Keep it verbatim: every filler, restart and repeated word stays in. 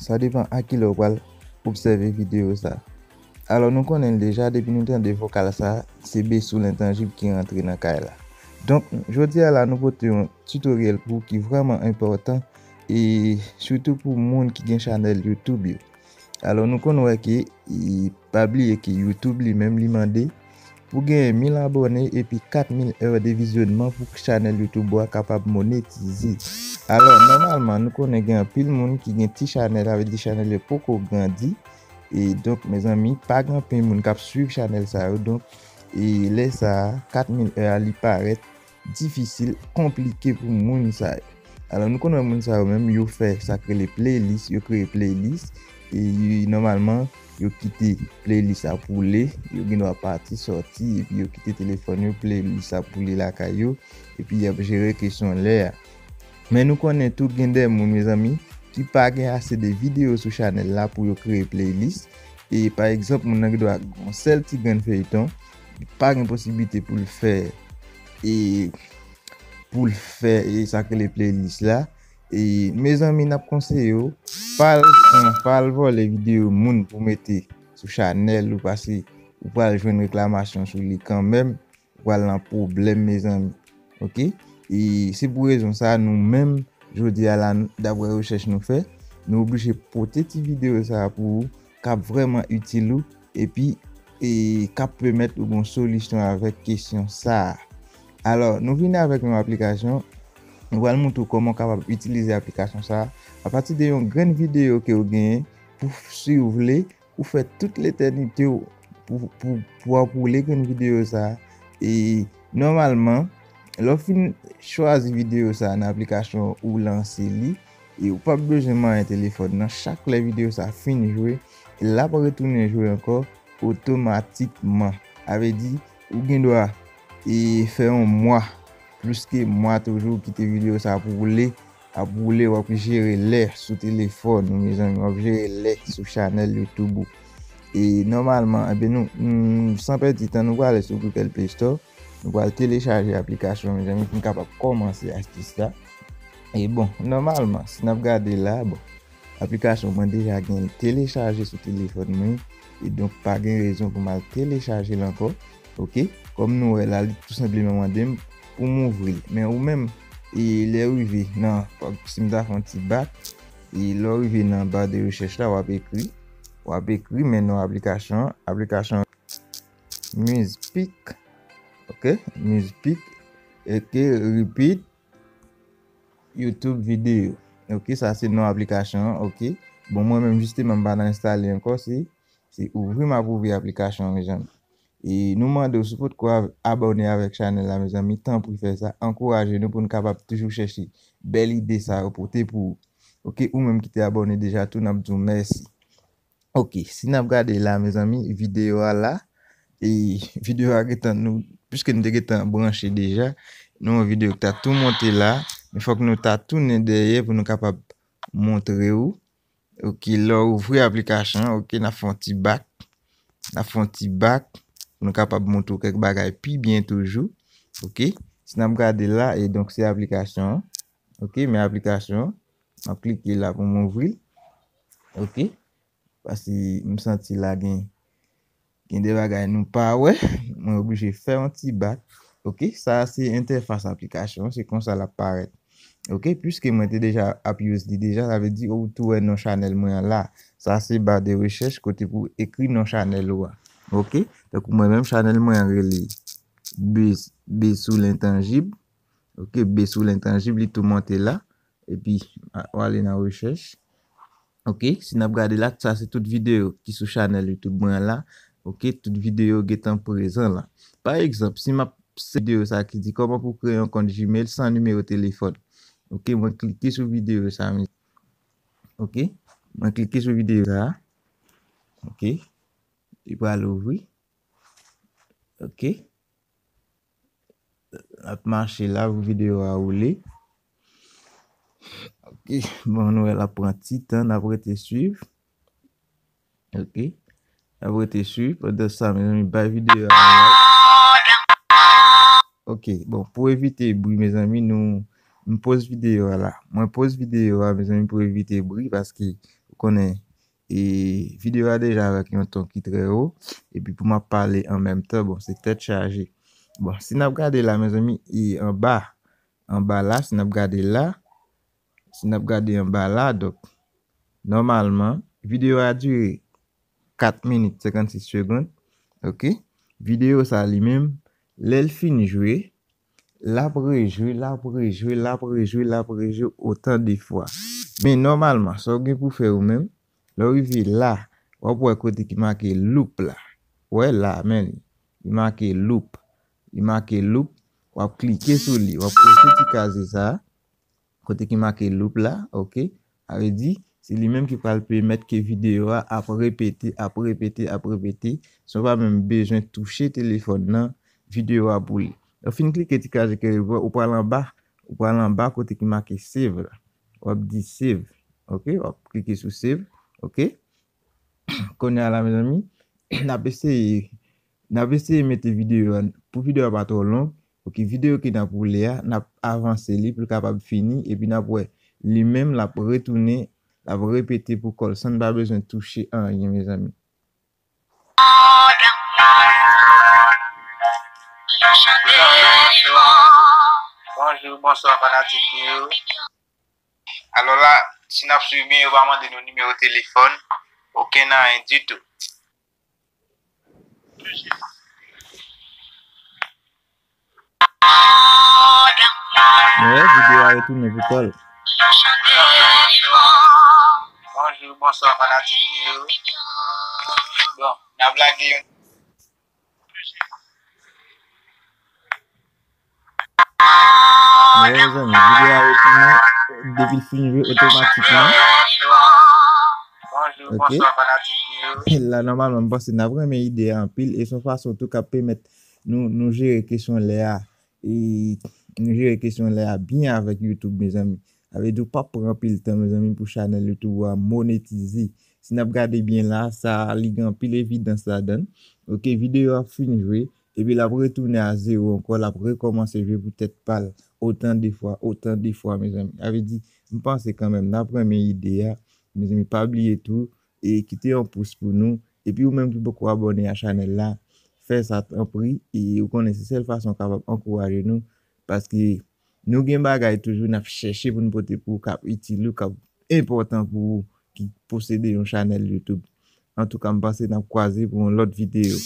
Sa depan a ki lè w pral obsève videyo sa. Alò, nou konnen l deja, depi nou tande vokal sa, se Besou Lentanjib ki rantre nan kay la. Donk, jodi a la, nou pote yon tutorial pou ki vrèman enpòtan, e sitou pou moun ki gen chanèl YouTube yo. Alò, nou konn wè ke, e, pa bliye ke YouTube li menm li mande pou genyen mil abòne epi kat mil è de vizyonman pou chanèl YouTube ou a kapab monetize. Alò, nòmalman, nou konnen gen anpil moun ki gen ti chanèl, sa vle di chanèl yo poko grandi. E donk, mezanmi, pa gen anpil moun k ap swiv chanèl sa yo. Donk, e lè sa a, kat mil è a, li parèt difisil, konplike pou moun sa yo. Alò, nou konn wè moun sa yo menm, yo fè sa k rele playlist, yo kreye playlist, e nòmalman, yo kite playlist la poule, yo gen dwa pati, sòti, epi yo kite telefòn yo, playlist la poule lakay yo, epi y ap jere kesyon lè a. Men nou konnen tou gen de moun, mezanmi, ki pa gen ase de videyo sou chanèl la pou yo kreye playlist. E pa egzanp, moun nan gen dwa gen yon sèl ti grenn feyton, li pa gen posiblite pou l fè, e pou l fè, e sa k rele playlist la. E mezanmi, n ap konseye w, pa al pran, pa al vòlè videyo moun pou mete sou chanèl ou, paske ou pral jwenn reklamasyon sou li kanmenm, ou pral nan pwoblèm, mezanmi. Oke? E se pou rezon sa, nou menm, jodi a la, daprè rechèch nou fè, nou oblije pote ti videyo sa a pou ou, k ap vrèman itil ou, epi, e k ap pèmèt ou gen yon solisyon avèk kesyon sa a. Alò, nou vini avèk yon aplikasyon, nou pral montre w kòman w kapab itilize aplikasyon sa a, apati de yon grenn videyo ke w genyen pou, si w vle, ou fè tout letènite w pou, pou, pou w ap woule grenn videyo sa a. E nòmalman, lè w fin chwazi videyo sa a nan aplikasyon ou lanse li, e ou p ap bezwen manyen telefòn nan. Chak lè videyo sa a fin jwe, l ap retounen jwe ankò otomatikman. Sa vle di, ou gen dwa, e, fè yon mwa, plis ke mwa toujou, kite videyo sa a pou woule, ap woule, w ap jere lè sou telefòn ou, mezanmi, w ap jere lè sou chanèl YouTube ou. E nòmalman, enben, nou, nou, san pèdi tan, nou prale sou Google Play Store, nou pral telechaje aplikasyon, mezanmi, pou n kapab kòmanse astis la. E bon, nòmalman, si n ap gade la, bon, aplikasyon mwen deja gen l telechaje sou telefòn mwen, e donk pa gen rezon pou m al telechaje l ankò. Oke? Kòm nou wè la, li tou senpleman mande m pou m ouvri l. Men ou menm, e lè w rive nan, si m ta fè yon ti bak, e lè w rive nan ba de rechèch la, w ap ekri, w ap ekri men non aplikasyon an, aplikasyon Muzpic, oke, Muzpic, oke, repeat, YouTube video. Oke, sa se non aplikasyon an, oke. Bon, mwen menm, jisteman, m pa nan enstale ankò, se, se ouvri m ap ouvri aplikasyon an, mezanmi. E nou mande w, si w potko av-, abòne avèk chanèl la, mezanmi, tanpri fè sa. Ankouraje nou pou n kapab toujou chèche bèl ide sa yo pote pou ou. Oke, ou menm ki te abòne deja tou, n ap di w mèsi. Oke, si n ap gade la, mezanmi, videyo a la, e videyo a gentan nou, piske nou te gentan branche deja, nou yon videyo ki ta tou monte la, men fòk nou ta tounen dèyè pou nou kapab montre ou. Oke, lè w ouvri aplikasyon an, oke, n ap fè yon ti bak, n ap fè yon ti bak, pou nou kapab montre w kèk bagay pi byen toujou. Oke, si n ap gade la, e donk se aplikasyon an, oke, men aplikasyon an, m ap klike la pou m ouvri l, oke. Paske m santi la gen, gen de bagay nou pa wè. Mwen oblije fè yon ti bak. Oke, sa a se entèfas aplikasyon, se konsa l ap parèt. Oke, piske mwen te deja ap use li deja, sa vle di ou tou wè non chanèl mwen an la. Sa se ba de rechèch kote pou ekri non chanèl ou a. Oke, tankou mwen menm chanèl mwen an rele Bes-, Besou Lentanjib. Oke, Besou Lentanjib, li tou monte la. Epi, a-, w ale nan rechèch. Oke, si n ap gade la, sa se tout videyo ki sou chanèl YouTube mwen an la. Oke, tout videyo gentan prezan la. Pa egzanp, si m ap se videyo sa ki di kòman pou kreye yon kont Gmail san nimewo telefòn. Oke, mwen klike sou videyo sa, men. Oke, mwen klike sou videyo sa. Oke, li pral ouvri. Oke. L ap mache la pou videyo a woule. Oke, bon, nou wè l ap pran ti tan, n ap rete swiv. Oke, n ap rete swiv. Pandan sa, mezanmi, bay videyo a yon like. Oke, bon, pou evite bri, mezanmi, nou, m poz videyo a la. Mwen poz videyo a, mezanmi, pou evite bri, paske Konnen, e, videyo a deja avèk yon ton ki trè wo, epi pou m ap pale an menm tan, bon, se tèt chaje. Bon, si n ap gade la, mezanmi, e anba, anba la, si n ap gade la, si n ap gade anba la, donk, nòmalman, videyo a dire kat minit senkannsis segonn, oke? Videyo sa li menm, lè l fin jwe, l ap rejwe, l ap rejwe, l ap rejwe, l ap rejwe otan de fwa. Men nòmalman, sa w gen pou fè ou menm, lè w rive la, w ap wè kote ki make loop la. Wè la, men li. Li make loop. Li make loop. W ap klike sou li. W ap koche ti kaze sa a. Kote ki make loop la, oke? Sa vle di, se li menm ki pral pèmèt ke videyo a ap repete, ap repete, ap repete, san w pa menm bezwen touche telefòn nan, videyo a pou li. Ou fin klike ti kaze ke ou pral anba, ou pral anba kote ki make save la. W ap di save, oke? W ap klike sou save, oke? Kounye a la, mezanmi, n ap eseye, n ap eseye mete videyo a, pou videyo a pa twò long, oke, videyo ke n ap woule a, n ap avanse li pou l kapab fini, epi n ap wè li menm l ap retounen, l ap repete pou kò l, san n pa bezwen touche anyen, mezanmi. Bonjou, bonswa, fanatik yo. Alò la, si n ap swiv byen, yo pa mande nou nimewo telefòn, okenn anyen ditou. Men, videyo a retounen pou kò l. Bonjou, bonswa, fanatik yo. Bon, n ap lage yon Mezanmi, videyo a retounen depi l fin jwe otomatikman. Oke. La, nòmalman, m panse n ap renmen ide a anpil e se yon fason tou k ap pèmèt nou, nou jere kesyon lè a. E nou jere kesyon lè a byen avèk YouTube, mezanmi. Sa vle di w p ap pran anpil tan, mezanmi, pou chanèl YouTube ou a monetize. Si n ap gade byen la, sa li gen anpil evidans ladan l. Oke, videyo a ap fin jwe, epi l ap retounen a zewo ankò, l ap rekòmanse jwe pou tèt pa l otan de fwa, otan de fwa, mezanmi. Sa vle di, m panse kanmenm, n ap renmen ide a, mezanmi, pa bliye tou, e kite yon pous pou nou. Epi ou menm ki poko abòne a chanèl la, fè sa tanpri, e ou konnen se sèl fason w kapab ankouraje nou, paske nou gen bagay toujou n ap chèche pou n pote pou ou k ap itil ou, k ap enpòtan pou ou, ki posede yon chanèl YouTube. Antouka, m panse n ap kwaze pou yon lòt videyo.